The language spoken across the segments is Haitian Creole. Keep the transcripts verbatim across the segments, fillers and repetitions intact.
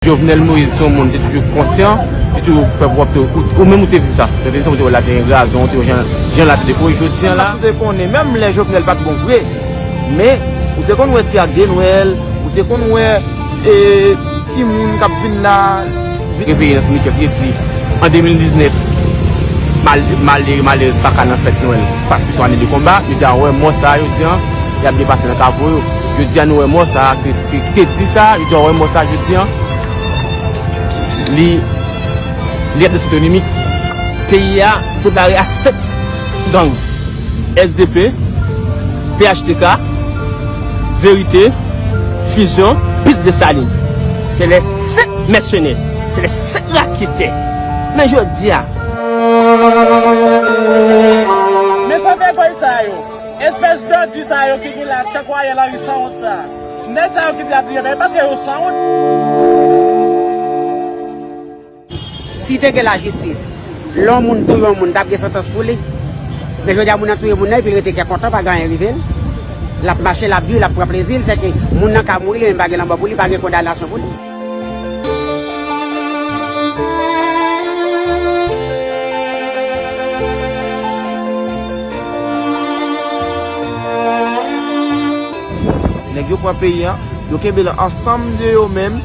Jovenel Moïse se yon moun ki te toujou konsyan, ki toujou fè pwòpte. Ou, ou menm ou te viv sa. Ou te viv sa, ou te wè la te gen gazon, ou te wè jan, jan la te dekore. Jodi a la, ou te konnen, menm lè Jovenel pa t bon vre, men ou te konn wè ti ak de nwèl, ou te konn wè, e, timoun k ap vin la, vin reveye nan simityè, ki te di, an de mil diznèf, mal-, malere, malerèz pa ka nan fèt Nwèl, paske se yon ane de konba. Jodi a, wè mò sa, jodi a, y ap depase nan kavo yo. Jodi a, nou wè mò sa, ki, ki, ki te di sa, jodi a, wè mò sa, jodi a, li, li ap nan site Onimix. Peyi a separe a sèt gang. S D P, P H T K, Verite, Fusion, plis Desalin. Se lè sèt mèsenè, se lè sèt raketè. Men jodi a. Men sa vègòy sa yo, espès dòdi sa yo ki gen la tankou Ariel Henry sanwont sa. Nèg sa yo ki te ap di yo, men paske yo sanwont. Si te gen lajistis, lè yon moun touye yon moun, t ap gen santans pou li. Men jodi a, moun nan touye moun nan, epi l rete kè kontan, pa gen anyen rive l. L ap mache, l ap viv, l ap pran plezi l, sèke moun nan ka mouri, li menm pa gen lanmò pou li, pa gen kondanasyon pou li. Nèg yo pran peyi a, yo kenbe l ansanm de yo menm,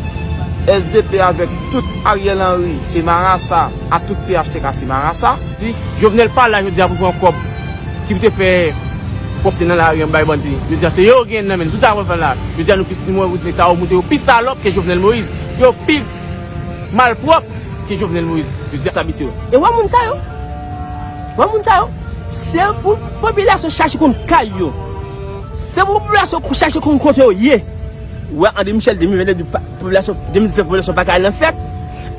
S D P avèk tout Ariel Henry, se marasa, a tout P H T K, se marasa. Di, Jovenel pa la jodi a pou pran kòb ki pou te fè pwòpte nan lari an bay bandi. Jodi a, se yo yo gen nan men. Tout sa yo fè la. Jodi a, nou pi, nou wè nèg sa yo moute, yo pi salòp ke Jovenel Moïse. Yo pi malpwòp ke Jovenel Moïse. Jodi a, sa abite yo. E wè moun sa yo? Wè moun sa yo? Se pou popilasyon chache konn kay yo. Se pou popilasyon chache konn kote yo ye. Wè, André Michel, de mil vennde, di pa, popilasyon, de mil diznèf, popilasyon pa ka al nan fèt.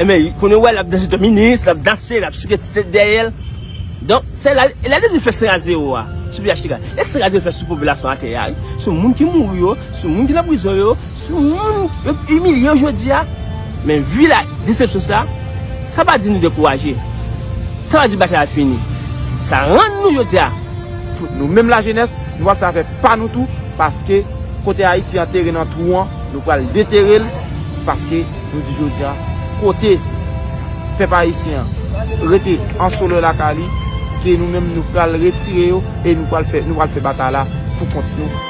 Enben, kounye a, wè, l ap danse, minis, l ap danse, l ap sike tèt dèyè l. Donk, se la, la, li fè senk a zewo a, sou P H T K. E senk a zewo fè sou popilasyon atè a, wi. Sou moun ki mouri yo, sou moun ki nan prizon yo, sou moun yo imilye yo jodi a. Men vi la, desepsyon sa, sa pa di nou dekouraje. Sa pa di batay la fini. Sa rann nou jodi a. Pou nou menm lajenès, nou pral fè afè pa nou tou, paske kote Ayiti antere nan twou an, nou pral detere l, paske nou di jodi a, kote pèp ayisyen an rete an solèy lakay li, ke nou menm nou pral retire yo e nou pral fè, nou pral fè batay la pou kont nou.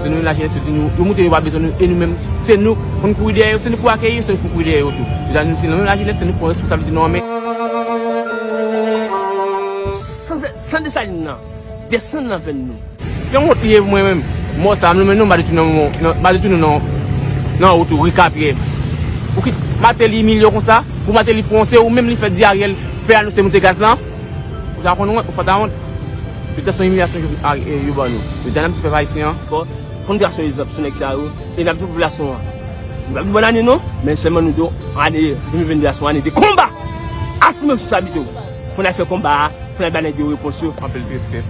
Se nou menm lajenès yo di nou, yo montre yo pa bezwen nou, e nou menm, se nou pou n kouri dèyè yo, se nou pou akeyi yo, se nou pou kouri dèyè yo tou. Jodi a nou, se nou menm lajenès, se nou pou pran responsablite nou an men. San, san Desalin nan, desann nan venn nou. Se yon wont li ye pou mwen menm. Mò sa, nou menm nou, m pa te tounen nan, nan, m pa te tounen nan, nan wout ou, ri Kapyè. Pou ki Martelly imilye w konsa, pou Martelly pran w, se ou menm li fè di Ariel fè anonse moute gaz lan. Ou ta konn wont, ou fò ta wont. Petèt se yon imilyasyon yo, a, e, yo ban nou. Yo di a n ap di pèp ayisyen an. Fò, fò n trase yon egzanp sou nèg sa yo, e n ap di popilasyon an. Nou p ap di bòn ane non, men sèlman nou di w, ane de mil vennde a se yon ane de konba. Asime responsabilite w. Pou n al fè konba a, pou n al bay nèg yo repons yo. Anpil tristès.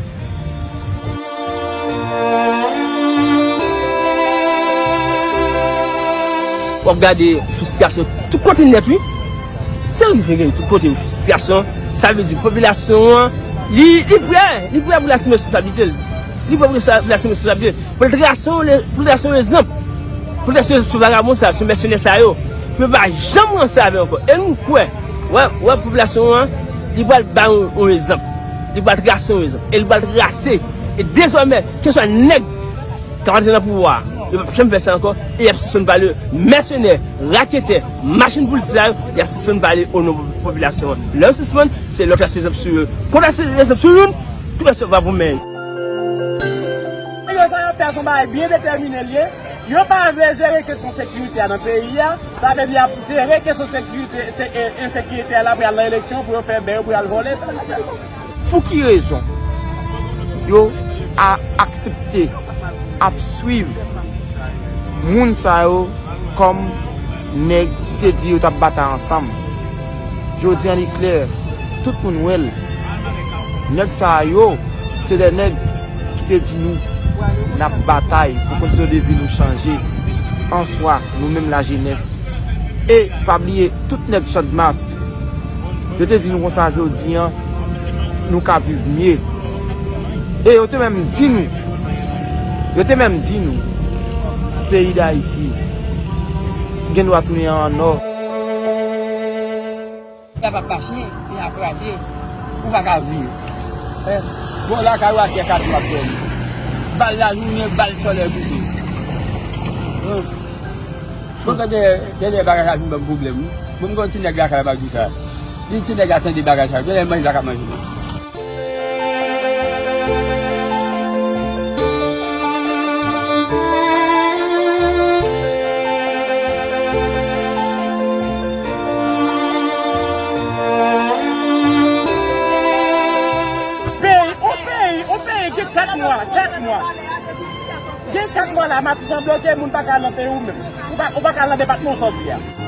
W ap gade fristrasyon tout kote nèt, wi. Se rive gen tout kote fristrasyon. Sa vle di popilasyon an, li, li prè, li prè pou l asime responsablite l. Li prè pou l asime responsablite l. Pou l trase yon, pou l trase yon egzanp. Pou l trase yon egzanp sou vagabon sa, sou mèsenè sa yo. Pou yo pa janm ranse avè yo ankò. E nou kwè, wè, wè popilasyon an, li pral bay yon, yon egzanp. Li pral trase yon egzanp. E li pral trase. E dezòmè, keswa nèg k ap antre nan pouvwa a, yo p ap janm fè sa ankò, e y ap sispann pale mèsenè, raketè, machin pou l di sa yo, y ap sispann pale o non popilasyon an. Lè yo sispann, se lè w trase egzanp sou yo. Kon w trase egzanp sou youn, tout rès yo va pou men. Nèg yo sa y ap fè se yon bagay byen detèmine l ye. Yo pa vle jere kesyon sekirite a nan peyi a. Sa vle di y ap sere kesyon sekirite, se, e, ensekirite a la pou y al nan eleksyon, pou yo fè bè yo, pou y al vòlè. Pou ki rezon yo a aksepte ap swiv moun sa yo kòm nèg ki te di yo t ap batay ansanm? Jodi a li klè, tout moun wè l. Nèg sa yo, se de nèg ki te di nou n ap batay pou kondisyon de vi nou chanje. Answa, nou menm lajenès. E pa bliye, tout nèg Channmas, yo te di nou konsa jodi a, nou ka viv mye. E yo te menm di nou, yo te menm di nou, peyi Dayiti gen dwa tounen an nò. Lè p ap mache, e a kraze, ou pa ka viv. Bon, lakay ou atè kase w ap dòmi. Bal lajounen, bal solèy kouche. Bon, gade, gade bagay sa vin ban m pwoblèm, wi. Bon, m gen yon ti nèg lakay la, m ap di sa. Li ti nèg la tande bagay sa, genlè manje la k ap manje menm. Peyi, on peyi, on peyi gen kat mwa, kat mwa. Gen kat mwa la, Matisan bloke, moun pa ka al nan peyi w menm. Ou pa, ou pa ka al nan depatman w sòti a.